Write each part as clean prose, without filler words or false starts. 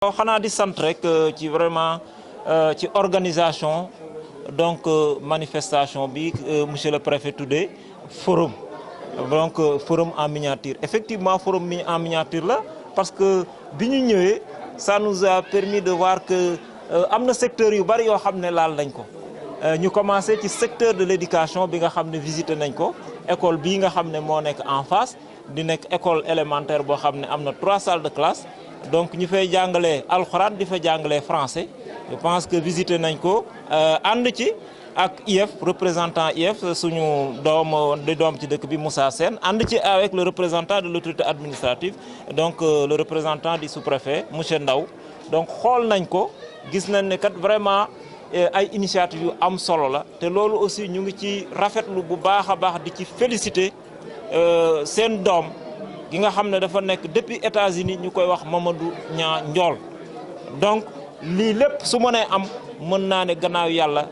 xanaa di sant rek ci vraiment ci organisation donc manifestation bi monsieur le préfet tuddee forum donc forum en miniature effectivement forum en miniature la parce que bi ñu ñëwee ça nous a permis de voir que am na secteur yu bari yoo xam ne laal nañ ko ñu commencé ci secteur de l'éducation bi nga xam ne visité nañ ko école bii nga xam ne moo nekk en face di nekk école élémentaire boo xam ne am na 3 salles de classe donc ñu fay jàngalee alxuraan di fa jàngalee français je pense que visité nañ ko ànd ci ak IEF représentant IEF suñu doom ci dëkk bi Moussa Sène ànd ci avec le représentant de l'autorité administrative donc le représentant du sous-préfet monsieur Ndaw donc xool nañ ko gis nañ ne kat vraiment ay initiative yu am solo la te loolu aussi ñu ngi ci rafetlu bu baax a baax di ci féliciter seen doom gi nga xam ne dafa nekk depuis États-Unis ñu koy wax Mamadou Niang Ndiol donc lii lépp su mënee am mën naa ne gannaaw yàlla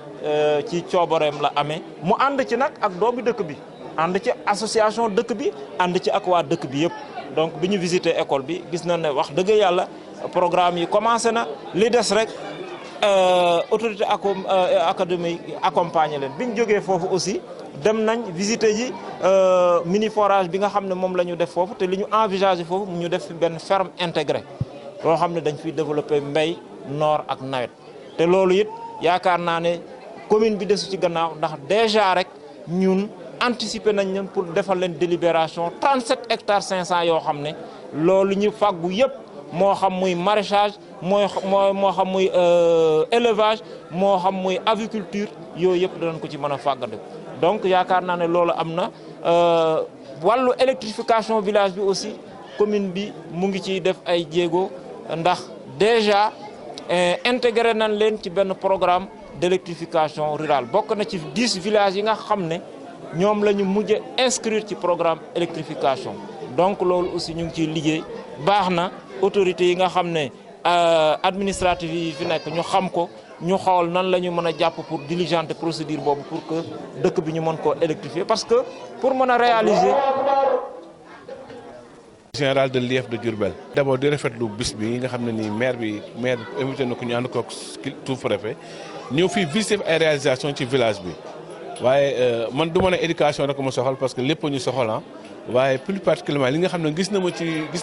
ci coobareem la amee mu ànd ci nag ak doomi dëkk bi ànd ci association dëkk bi ànd ci ak waa dëkk bi yëpp donc bi ñu visité école bi gis na ne wax dëgg yàlla programme yi commencé na li des rek autorité académique accompagner leen bi ñu jógee foofu aussi dem nañ visiter ji mini forage bi nga xam ne moom la ñu def foofu te li ñu envisager foofu ñu def benn ferme intégrée loo xam ne dañ fiy développer mbay noor ak nawet te loolu it yaakaar naa ne commune bi desu ci gannaaw ndax déjà rek ñun anticiper nañ leen pour defal leen délibération 37 hectares 500 yoo xam ne loolu ñu fàggu yëpp moo xam muy maraîchage moo xam muy élevage moo xam muy aviculture yooyu yëpp danañ ko ci mën a fàggandiku donc yaakaar naa ne loolu am na wàllu électrification village bi aussi commune bi mu ngi ciy def ay jéego ndax déjà intégré nañ leen ci benn programme d'électrification rurale bokk na ci 10 villages yi nga xam ne ñoom la ñu mujj inscrire ci programme électrification donc loolu aussi ñu ngi ciy liggéey baax na autorités yi nga xam ne administrative yi fi nekk ñu xam ko ñu xool nan la ñu mën a jàpp pour diligenter procédure boobu pour que dëkk bi ñu mën koo électrifier parce que pour mën a réaliser. général de l'IEF de Diourbel. d'abord di rafetlu bis bi nga xam ne nii maire bi invité na ko ñu ànd ko sous-préfet ñëw fii visiter ay réalisation ci village bi waaye man du ma ne éducation rek ma soxal parce que lépp ñu soxal waaye plus particulièrement li nga xam ne gis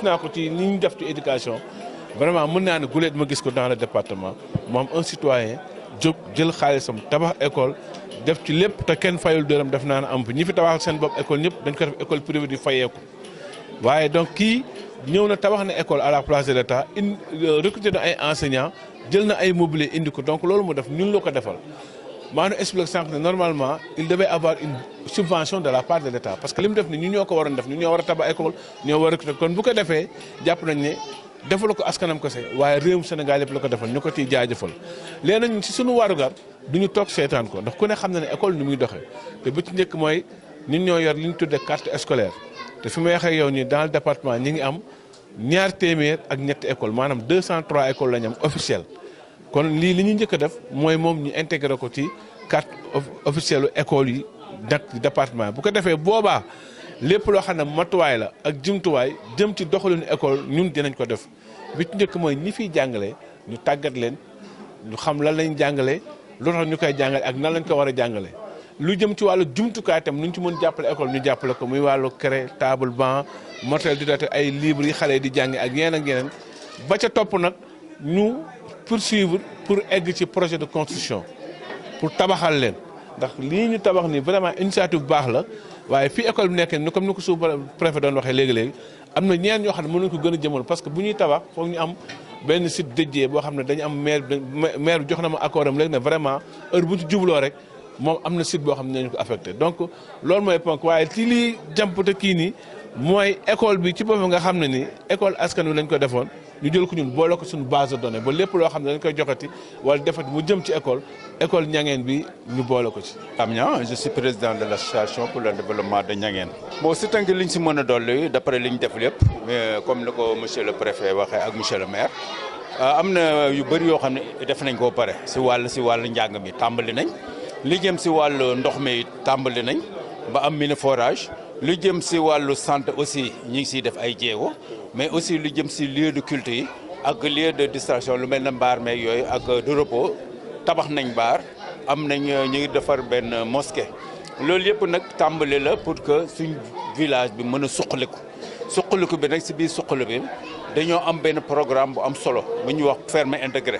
naa ko ci ni ñu def ci éducation. vraiment mën naa ne guleet ma gis ko dans le département mu am un citoyen jóg jël xaalisam tabax école def ci lépp te kenn fayul dërëm def naa ne am fi ñi fi tabaxal seen bopp école ñëpp dañ ko def école privée di fayeeku waaye donc kii ñëw na tabax na école à la place de l'État recruter na ay enseignants jël na ay mobilier indi ko donc loolu mu def ñun la ko defal maa ngi expliqué sànq ne normalement il devait avoir une subvention de la part de l'État parce que li mu def ni ñu ñoo ko waroon def ñu ñoo war a tabax école ñoo war a recruter kon bu ko defee jàpp nañ ne defal ko askanam ko se waaye réewum Sénégal yëpp la ko defal ñu ko ciy jaajëfal léegi nag ci sunu warugar du ñu toog seetaan ko ndax ku ne xam na ne école ni muy doxee te bu ci njëkk mooy ñun ñoo yor li ñu tuddee carte scolaire te fi may waxee yow nii dans le département ñi ngi am 200 ak ñetti école maanaam 203 écoles la ñu am officielle kon lii li ñu njëkk a def mooy moom ñu intégré ko ci carte officielle école yi nag département bu ko defee boobaa lépp loo xam ne matuwaay la ak jumtuwaay jëm ci doxalinu école ñun dinañ ko def bi ci njëkk mooy ñi fiy jàngale ñu tàggat leen ñu xam lan lañ jàngale lu tax ñu koy jàngale ak nan lañ ko war a jàngale lu jëm ci wàllu jumtukaay tam nu ñu ci mën jàppale école ñu jàppale ko muy wàllu craie table banc matériel didactique ay livres yi xale yi di jànge ak yeneen ak yeneen ba ca topp nag ñu poursuivre pour egg ci projet de construction pour tabaxal leen ndax lii ñu tabax ni vraiment initiative bu baax la waaye fii école bi nekk ni comme ni ko sous-préfet doon waxee léegi-léegi am na ñeneen ñoo xam ne mënuñ ko gën a jëmal parce que bu ñuy tabax foog ñu am benn site dédié boo xam ne dañu am maire bi jox na ma accord am léegi ne vraiment heure bu ci jubloo rek moom am na site boo xam ne dañu ko affecté donc loolu mooy ponk waaye ci lii jàmpte kii nii mooy école bi ci boppam nga xam ne ni école askan wi lañ ko defoon ñu jël ko ñun boole ko suñu base de données ba lépp loo xam ne dañ koy joxati wala defati mu jëm ci école Niangène bi ñu boole ko ci. Amnia, je suis président de l'association pour le développement de Niangène. bon si tënk liñ si mën a dolli d'après li ñu def lépp comme ni ko monsieur le préfet waxee ak monsieur le maire am na yu bëri yoo xam ne def nañ koo pare si wàllu njàng mi tàmbali nañ li jëm si wàllu ndox mi tàmbali nañ ba am mini forage. lu jëm si wàllu santé aussi ñu ngi siy def ay jéego mais aussi lu jëm si lieu de culte yi ak lieu de distraction lu mel ne mbaar meeg yooyu ak de repos tabax nañ baar am nañ ñu ngi defar benn mosquée loolu yëpp nag tàmbali la pour que suñ village bi mën a suqaliku bi nag si biir suqali bi dañoo am benn programme bu am solo bu ñuy wax ferme intégré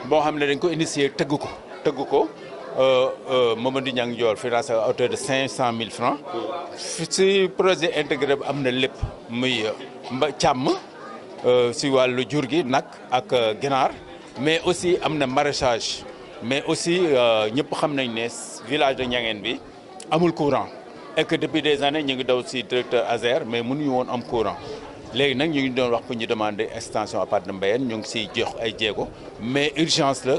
boo xam ne dañ ko initier tëgg ko Mamadou Niang Dior financé à hauteur de 500 000 francs si projet intégré bi am na lépp muy càmm si wàllu jur gi nag ak ginaar mais aussi am na maraîchage mais aussi ñëpp xam nañ ne village de Niangène bi amul courant et que depuis des années ñu ngi daw si directeur ASER mais mënuñu woon am courant léegi nag ñu ngi doon wax pour ñu demander extension à partir de Mbayeen ñu ngi siy jox ay jéego mais urgence la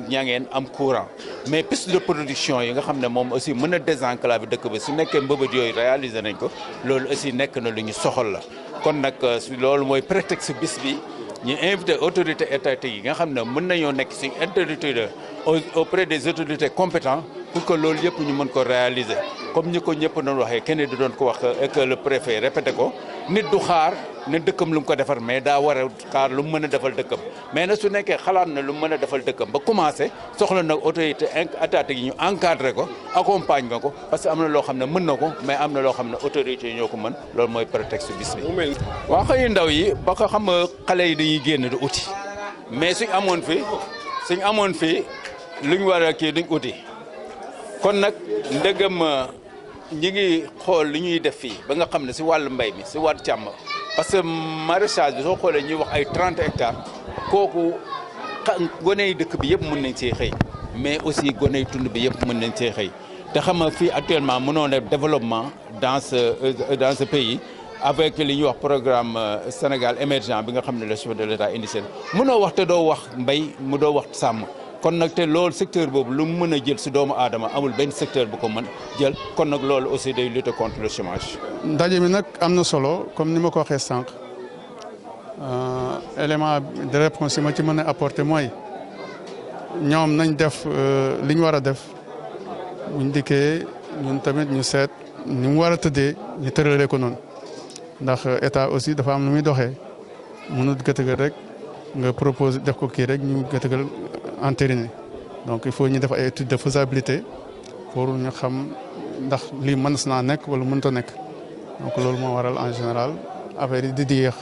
Niangène am courant mais piste de production yi nga xam ne moom aussi mën a désenclaver dëkk bi su nekkee mbëbët yooyu réaliser nañ ko loolu aussi nekk na lu ñu soxal la kon nag loolu mooy prétexte bis bi ñu invité autorités étatiques yi nga xam ne mën nañoo nekk si interlocuteur auprès des autorités compétentes pour que loolu yëpp ñu mën ko réaliser comme ñi ko ñëpp doon waxee kenn du doon ko wax et que le préfet répété ko nit du xaar ne dëkkam lu mu ko defar mais daa war a xaar lu mu mën a defal dëkkam mais nag su nekkee xalaat na lu mu mën a defal dëkkam ba commencé soxla nag autorité étatique yi ñu encadré ko accompagne ko parce que am na loo xam ne mën na ko mais am na loo xam ne autorités yi ñoo ko mën loolu mooy prétexte bis bi. waa xëy ndaw yi ba ko xam nga xale yi dañuy génn di uti mais suñ amoon fi lu ñu war a kii duñ uti kon nag ndegam ñi ngi xool li ñuy def fii ba nga xam ne si wàllu mbay mi si wàllu càmm parce que maraîchage bi soo xoolee ñuy wax ay 30 hectares kooku gone yi dëkk bi yëpp mën nañ see xëy mais aussi gone yi tund bi yëpp mën nañ see xëy te xam nga fii actuellement mënoo def développement dans ce pays avec li ñuy wax programme Sénégal émergent bi nga xam ne le chef de l'État initié mënoo wax te doo wax mbay mu doo wax sàmm kon nag te loolu secteur boobu lu mu mën a jël si doomu aadama amul benn secteur bu ko mën jël kon nag loolu aussi day lutter contre le chômage. ndaje mi nag am na solo comme ni ma ko waxee sànq élément de réponse yi ma ci mën a apporter mooy ñoom nañ def li ñu war a def buñ dikkee ñun tamit ñu seet ni mu war a tëddee ñu tëralee ko noonu ndax état aussi dafa am lu muy doxee mënut gëtëgal rek nga propose def ko kii rek ñu gëtëgal entériné donc il faut ñu def ay étude de faisabilité pour ñu xam ndax lii mën naa nekk wala mënut a nekk donc loolu moo waral en général affaire yi di yéex